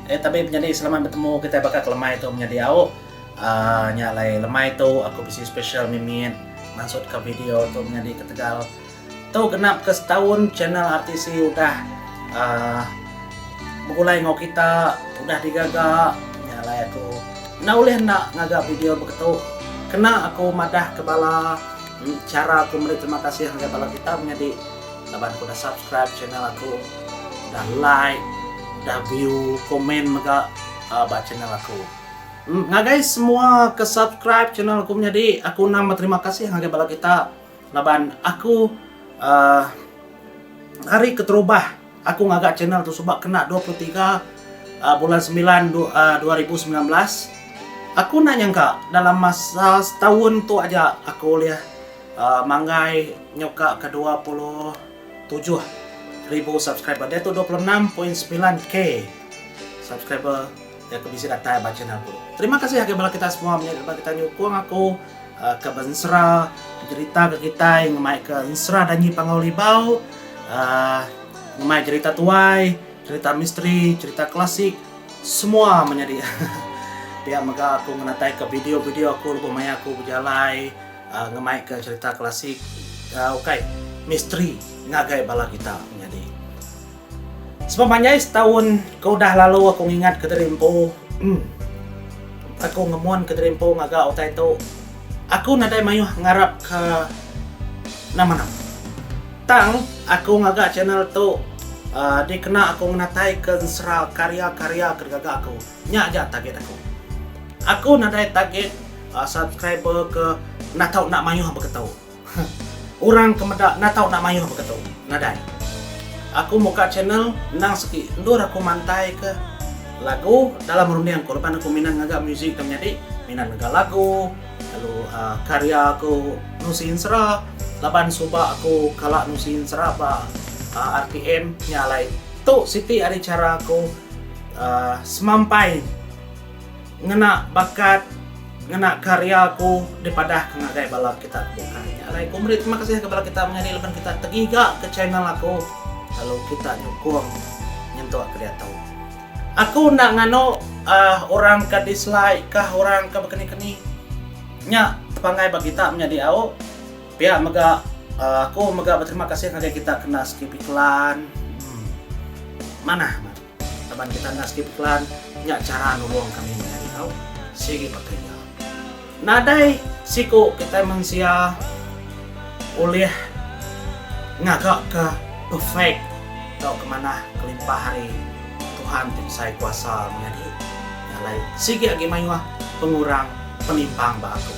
Eh tabi menyadi selamat betemu kitai baka ke lemai tu menyadi au. Aaa nya alai lemai tu aku bisi special mimit mansut ka video tu menyadi ketegal tu genap ke setaun channel RTC udah aaa begulai enggau kita udah digaga nya alai aku enda ulih enda ngaga video beketu kena aku madah ke bala chara aku meri terima kasih ngagai bala kita menyadi laban aku udah subscribe channel aku udah like udah view komen mega ba channel aku. Ngagai semua ke subscribe channel aku menyadi aku endang beterima kasih ngagai bala kita laban aku uhh hari keterubah aku ngaga channel tu suba kena 23 bulan semilan 2019 aku enda nyangka dalam masa setaun tu aja aku ulih Manggai nyuka ke 27 ribu subscriber. Diatu 26.9 k subscriber iya ke bisi datai ba channel aku. Terima kasih agi bala kita semua menyadi bala kita nyukung aku ke bensera jerita ke kitai ngemai ke ensera Danji Panggau Libau uhh ngemai jerita tuai, jerita misteri, jerita klasik semua menyadi. Pia mega aku ngenatai ke video-video aku lebuh maya aku bejalai. Ngemaika cherita klasik ukai misteri ngagai bala kita menyadi. Sepemanjai setaun ke udah lalu aku ngingat ke diri empu aku ngemun ke diri empu ngaga utai tu aku nadai mayuh ngarap ke nama-nama. Tang aku ngaga channel tu dikena aku ngenataika ensera karya-karya ke digaga aku. Nya aja target aku. Aku nadai target subscriber ke enda tau enda mayuh beketu. Orang ke meda enda tau enda mayuh beketu. Nadai. Aku muka channel endang segi endur aku mantai ke lagu dalam runding aku laban aku minat ngaga music ke menyadi minat ngaga lagu lalu karya aku nusi ensera laban suba aku kala nusi ensera ba RTM nya alai tu siti ari chara aku Semampai ngena bakat ngena karya aku dipadah ke ngagai bala kita ke bukai. Nya alai aku meri terima kasih ngagai bala kita menyadi laban kita tegiga ke channel aku lalu kita nyukung nyentuk ke diatu. Aku enda nganu uhh orang ke dislike kah orang ke bekeni-keni. Nya tepanggai ba kita menyadi au. Pia mega aku mega beterima kasih ngagai kita kena skip iklan. Manah amat laban kita enda skip iklan nya chara nulung kami menyadi tau sigi baka iya. Nadai siku kitai mensia ulih ngaga ke perfect tauka manah kelimpah ari Tuhan ti besai kuasa menyadi. Nya alai sigi agi mayuh pengurang penimpang ba aku.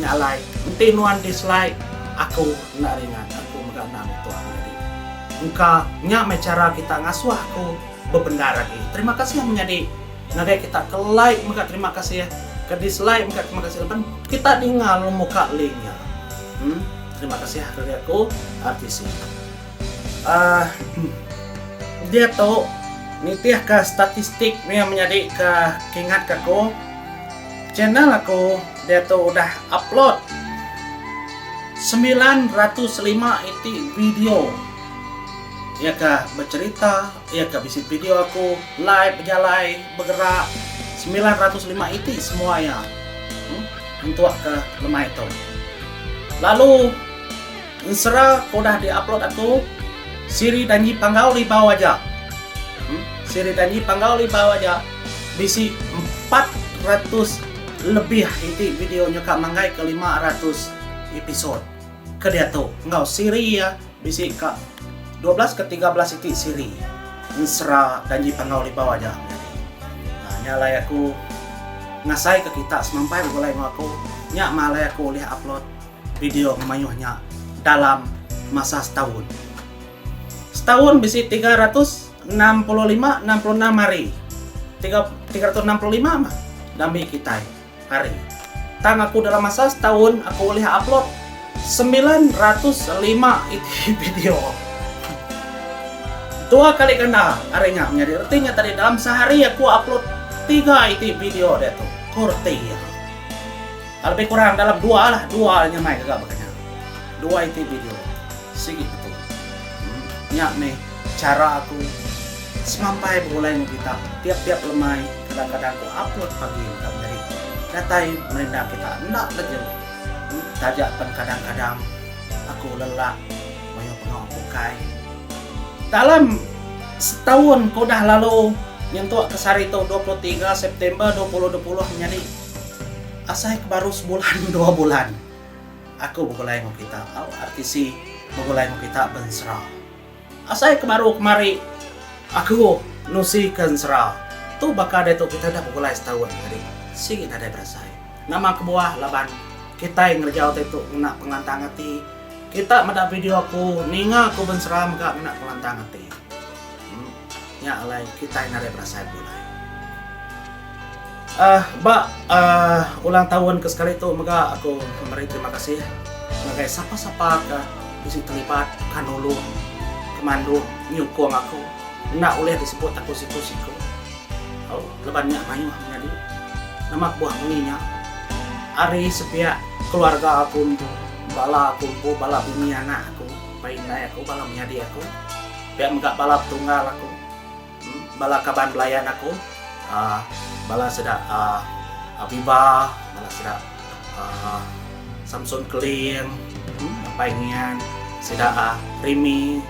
Nya alai, enti nuan dislike, aku enda ringat. Aku mega enda ngutuk menyadi. Engka nya meh chara kita ngasuh aku bebendar agi. Terima kasih menyadi ngagai kita ke like mega terima kasih, ke dislike mega terima kasih laban kita ninga lalu muka link nya. Em terima kasih ari aku RTC. Aaa diatu nitihka statistik meh menyadi ke kingatka aku. Channel aku diatu udah upload 905 iti video iya ka becerita, iya ka bisi video aku live bejalai begerak 905 iti semua iya untuk ke lemai tu. Lalu ensera ke udah diupload aku siri Danji Panggau Libau aja. Siri Danji Panggau Libau aja bisi 400 lebih iti video nyuka manggai ke 500 episode ke diatu enggau siri iya bisi ka 12 ke 13 iti siri ensera Danji Panggau Libau aja nyadi. Ha, nya alai aku ngasai ke kita semampai begulai enggau aku nya mah alai aku ulih upload video ngemayuh nya dalam masa setaun. Setaun bisi 365, 66 hari. 365 mah dambi kitai hari. Tang aku dalam masa setaun aku ulih upload 905 iti video. Dua kali ganda ari nya menyadi reti nya tadi dalam sehari aku upload tiga iti video diatu. Ko reti iya. Lebih kurang dalam dua lah, dua nyamai gaga baka nya. Dua iti video sigi betul. Nya meh chara aku. Semampai begulai enggau kita tiap-tiap lemai kadang-kadang ku upload pagi mega menyadi datai merindang kita enda leju taja pen kadang-kadang aku lelak mayuh pengawa bukai. Dalam setaun ke udah lalu nyentuk ke sehari tu 23 September 2020 menyadi asai ke baru sebulan dua bulan aku begulai enggau kita au RTC begulai enggau kita bensera. Asai ke baru kemari aku nusi ke ensera tu baka diatu kitai udah begulai setaun tadi sigi nadai berasai. Nama kebuah laban kitai ngereja utai tu ngena pengelantang ati. Kita meda video aku ninga aku bensera mega ngena pengelantang ati. Nya alai kitai nadai berasai begulai. Uhh ba uhh ulang taun ke sekali tu mega aku meri terima kasih ngagai sapa-sapa ke bisi terlibat ka nulung ke mandu nyukung aku enda ulih disebut aku siku-siku. Au laban nya mayuh menyadi nama kebuah munyi nya ari sepiak keluarga aku empu bala aku empu bala bini anak aku apai indai aku bala menyadi aku pia mega bala petunggal aku. Bala kaban belayan aku, bala sida Aviva, bala sida Samson Keling, Apai Ngian, sida Rimi,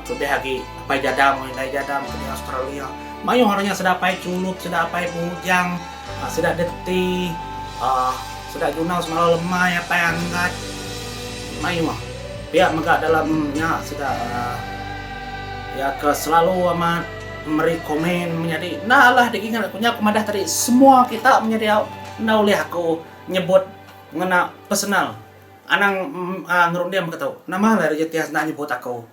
kelebih agi Apai Jadam enggau Indai Jadam ke di Australia. Mayuh orang nya sida Apai Chulup, sida Apai Bujang, sida Deti, sida Junau Semalau Lemai, Apai Anggat. Mayuh. Pia mega dalam nya sida. Iya ke selalu amat meri komen menyadi enda alah diingat aku nya aku madah tadi semua kita menyadi au enda ulih aku nyebut ngena personal anang ngerunding baka tu nama alai Raja Tias enda nyebut aku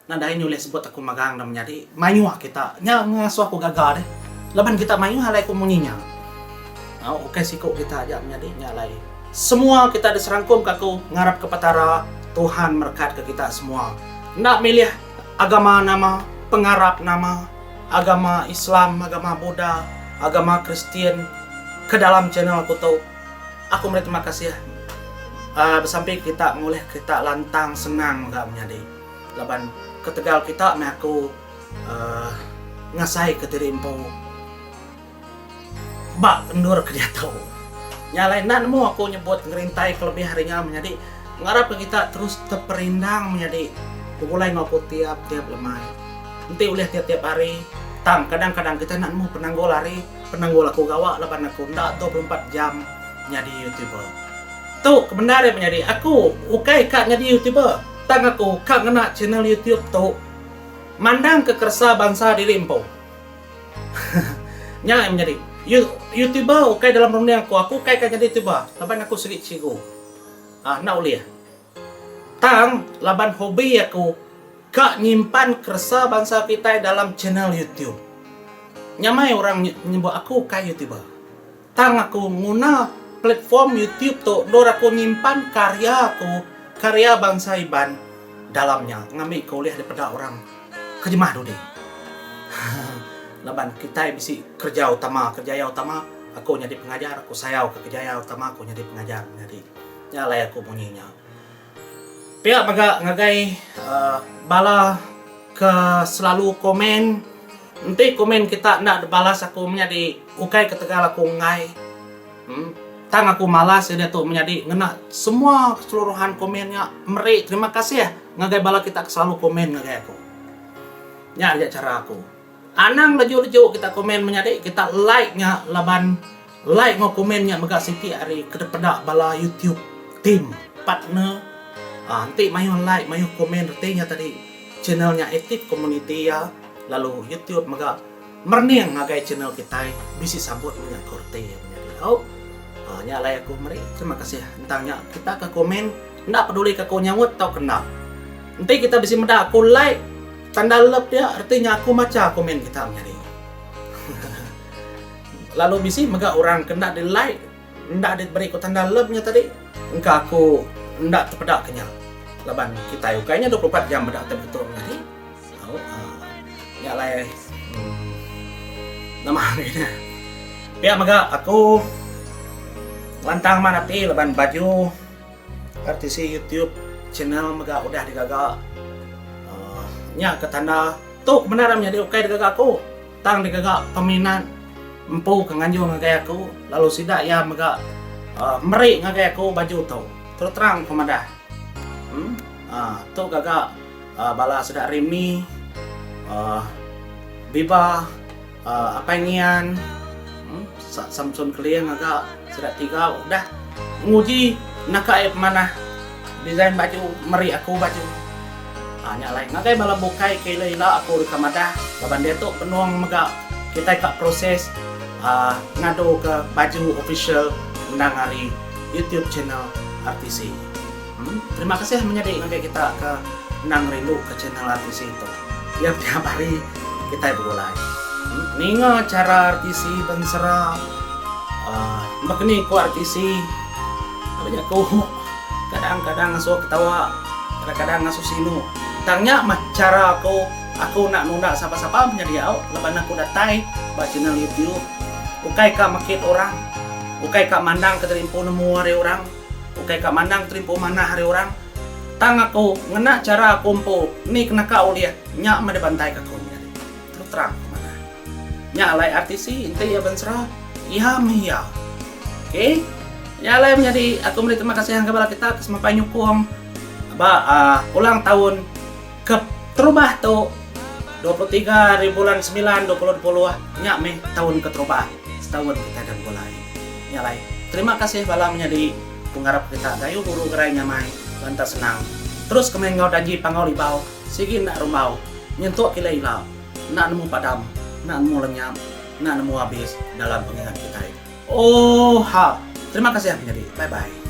nadai nya ulih sebut aku magang enda menyadi mayuh kita nya ngasuh aku gaga deh laban kita mayuh alai aku munyi nya au ukai siku kita aja menyadi nya alai semua kita diserangkum ka aku ngarap ke Petara Tuhan merekat ke kita semua. Enda milih agama nama, pengarap nama, agama Islam, agama Buddha, agama Kristian ke dalam channel aku tu. Aku meri terima kasih uhh besampi kita ngulih kita lantang senang mega menyadi laban ketegal kita meh aku uhh ngasai ke diri empu. Ba endur ke diatu. Nya alai enda nemu aku nyebut ngerintai ke lebih ari nya menyadi ngarap ke kita terus teperindang menyadi begulai enggau aku tiap tiap lemai. Enti ulih tiap tiap hari tang kadang kadang kita enda nemu penanggul hari penanggul aku gawa laban aku enda 24 jam nyadi youtuber. Tu ke bendar iya menyadi aku ukai ka nyadi youtuber tang aku ka ngena channel youtube tu mandang ke keresa bansa diri empu. Nya yang menyadi. YouTuber ukai dalam runding aku. Aku ukai ka nyadi YouTuber laban aku sigi cikgu. Enda ulih. Tang laban hobi aku ka nyimpan keresa bansa kitai dalam channel YouTube. Nyamai orang nyebut aku ukai YouTuber. Tang aku nguna platform YouTube tu endur aku nyimpan karya aku, karya bansa Iban dalam nya ngambi ke ulih dipeda orang ke jemah dudi. Laban kitai bisi kereja utama, kerjaya utama aku nyadi pengajar, aku sayau ke kerjaya utama aku nyadi pengajar menyadi. Nya alai aku munyi nya. Pia mega ngagai bala ke selalu komen, enti komen kita enda dibalas aku menyadi ukai ketegal aku enggai tang aku malas iya diatu menyadi ngena semua keseluruhan komen nya meri terima kasih ngagai bala kita ke selalu komen ngagai aku. Nya aja chara aku. Anang leju-leju kita komen menyadi kita like nya laban like enggau komen nya mega siti ari ke dipeda bala YouTube team partner aaa enti mayuh like mayuh komen reti nya tadi channel nya aktif komuniti iya lalu YouTube mega merening ngagai channel kitai bisi sambut menya ko reti iya menyadi au aaa nya alai aku meri terima kasih tentang nya kita ke komen enda peduli ke aku nyaut tauka enda enti kita bisi meda aku like Tanda love dia reti nya aku macha komen kita menyadi. Lalu bisi mega orang ke enda di like enda diberi ku tanda love nya tadi engka aku enda tepeda ke nya laban kitai ukai nya 24 jam meda ti betul menyadi. Au nya alai uhh nama agi ne. Pia mega aku lantang amat ati laban baju RTC YouTube channel mega udah digaga uhh nya ke tanda. Tu kebendar menyadi ukai digaga aku tang digaga peminat empu ke nganjung ngagai aku lalu sida iya mega meri ngagai aku baju tu. Terus terang ku madah. Em tu gaga bala sida Remy Biba Apai Ngian Samson Keling ngaga sida tiga udah nguji naka iya pemanah design baju meri aku baju. Nya alai ngagai bala bukai ke ila ila aku deka madah laban diatu benung mega kitai ka proses ngadu ke baju official endang ari YouTube channel RTC. Terima kasih menyadi ngagai kita ke endang rindu ke channel RTC tu. Tiap tiap hari kitai begulai. Ninga chara RTC bensera uhh baka ni ku RTC jaku kadang kadang ngasuh ketawa kadang kadang ngasuh sinu. Tang nya mah chara aku aku enda nunda sapa sapa menyadi au laban aku datai ba channel YouTube ukai ka mekit orang ukai ka mandang ke diri empu nemu ari orang. Ukai ka mandang terimpu manah ari orang. Tang aku ngena chara aku empu ni ke naka ulih nya meh dibantai ka aku menyadi. Terus terang aku manah. Nya alai RTC enti iya bensera iya meh iya. Ok. Nya alai menyadi aku meri terima kasih ngagai bala kita ke semampai nyukung ba uhh ulang taun ke terubah tu 23 hari bulan semilan 2020 nya meh taun keterubah setaun kitai dah begulai. Nya alai, terima kasih bala menyadi pengarap kita gayu guru gerai nyamai lanta senang. Terus ke meh enggau danji Panggau Libau sigi enda rumbau nyentuk kila ila enda nemu padam enda nemu lenyap enda nemu abis dalam pengingat kitai. Ooha! Terima kasih menyadi. Bye bye.